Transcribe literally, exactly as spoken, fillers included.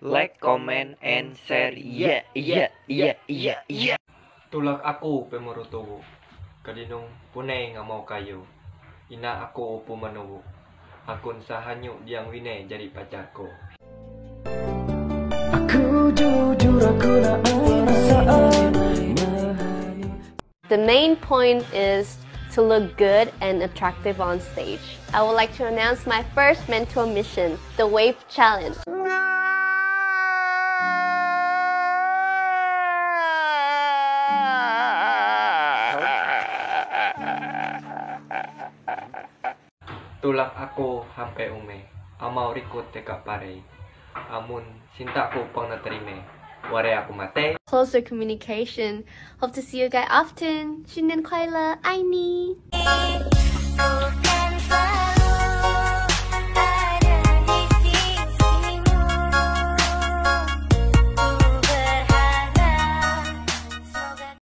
Like, comment, and share. Yeah, yeah, yeah, yeah, yeah. Tulak ako pe morutubu. Kadinong puneng amo kayo. Ina ako upu manubu. Akun sahanyu diang wine jadi pacarku. Aku jujur aku nak merasa. The main point is to look good and attractive on stage. I would like to announce my first mentor mission, the Wave Challenge. Tulak ako hampe ume. Amau rikut teka pare. Amun sinta ko pang na terime. Ware aku mate. Closer communication. Hope to see you guys often. Shinden Kwaila, Aini.